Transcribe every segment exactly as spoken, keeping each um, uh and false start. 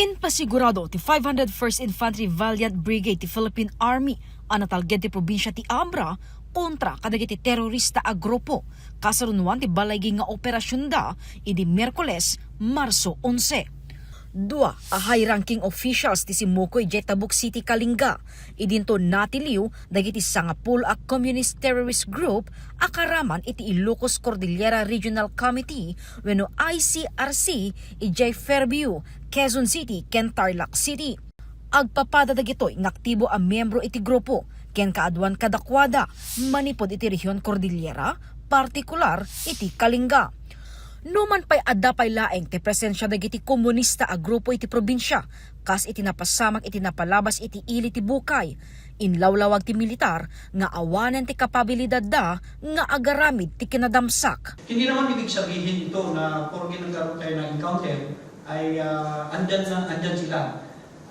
Impasigurado ti five hundred first Infantry Valiant Brigade ti Philippine Army a natalged ti probinsia ti Abra kontra kadagiti terorista a grupo, kasarunoan ti balaygi nga operasionda idi Miyerkules, Marso onse. Dua a high-ranking officials ti simmuko idiay Tabuk City, Kalinga, idinto natiliw dagiti sangapulo a communist terrorist group a karaman iti Ilocos Cordillera Regional Committee wenno I C R C idiay Fairview, Quezon City ken Tarlac City. Agpapada dagitoy nga aktibo a miyembro iti grupo ken kaaduan kadakuada manipud iti rehion Cordillera, partikular iti Kalinga. Numan pay, adda pay laeng ti presensia dagiti komunista a grupo iti probinsia, kas iti napasamak iti napalabas iti ili ti bukay. Inlawlawag ti militar nga awanen ti kapabilidadda nga agaramid ti kinadamsak. Hindi naman ibig sabihin ito na porke nagkaroon tayo ng encounter ay, ah, andyan na, andyan sila.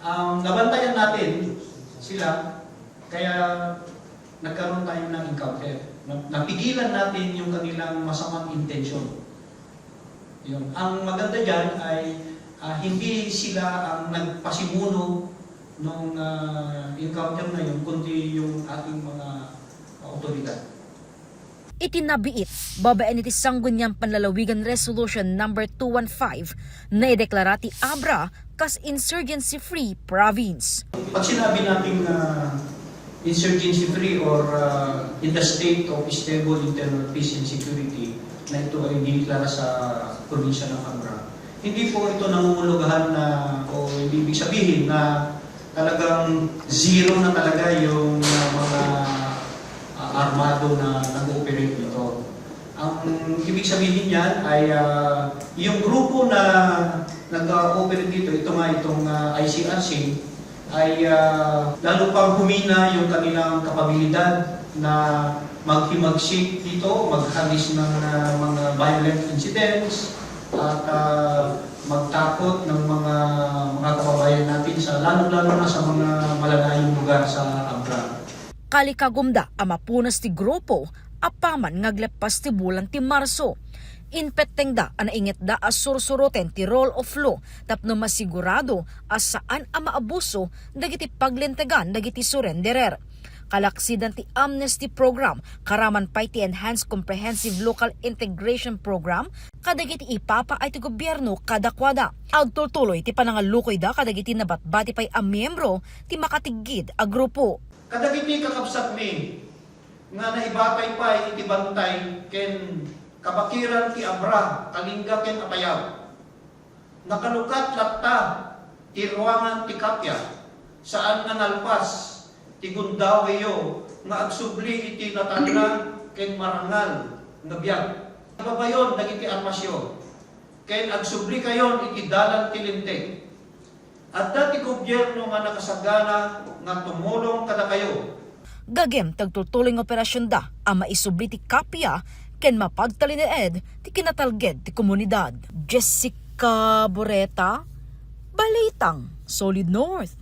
Ang nabantayan natin sila, kaya nagkaroon tayo ng encounter. Na-, napigilan natin yung kanilang masamang intensyon. Yun. Ang maganda dyan ay, ah, hindi sila ang nagpasimuno nung, ah, encounter na yun, kundi yung ating mga otoridad. Iti nabiit, babaen iti Sangguniang Panlalawigan Resolution Number two one five, naideklara ti Abra kas insurgency-free province. Pag sinabi nating, ah, insurgency-free or, ah, in the state of stable internal peace and security, na ito ay dineklara sa probinsya ng Abra, hindi po ito nangungulugahan na, o hindi ibig sabihin na talagang zero na talaga yung, ah, mga, ah, armado na nag-ooperate dito. Ang ibig sabihin niyan ay, ah, yung grupo na nag-ooperate dito, ito nga, itong, ah, I C R C, ay, ah, lalo pang humina yung kanilang kapabilidad na maghimagsik dito, maghagis ng, ah, mga violent incidents, at, ah, magtakot ng mga, mga kababayan natin sa, lalo-lalo na sa mga malalayong lugar sa Abra. Kalikagumda a mapunas ti grupo apaman nga agleppas ti bulan ti Marso. Impettengda a naingetda a sursuroten ti rule of law tapno masigurado a saan a maabuso dagiti paglintegan dagiti surrenderer. Kalaksidan ti amnesty program, karaman pay ti Enhanced Comprehensive Local Integration Program kadagiti ipapaay ti gobierno kadakuada. Agtultuloy ti panangallukoyda kadagiti nabatbati pay a miyembro ti makatiggid a grupo. Kadagiti kakabsatmi nga naibatay pay iti bantay ken kabakiran ti Abra, Kalinga ken Apayao, nakalukat latta ti ruangan ti Kapia, saan nga nalpas ti gundawayyo nga agsubli iti natalna ken marangal nga biag. Babayon dagiti armasyo, ken agsublikayon iti dalan ti Linteg. Adda ti gobierno nga nakasagana nga tumulong kadakayo. Gagem ti agtultuloy nga operasionda a maisubli ti Kapia ken mapagtalinaed ti kinatalged ti komunidad. Jessica Boreta, Balitang Solid North.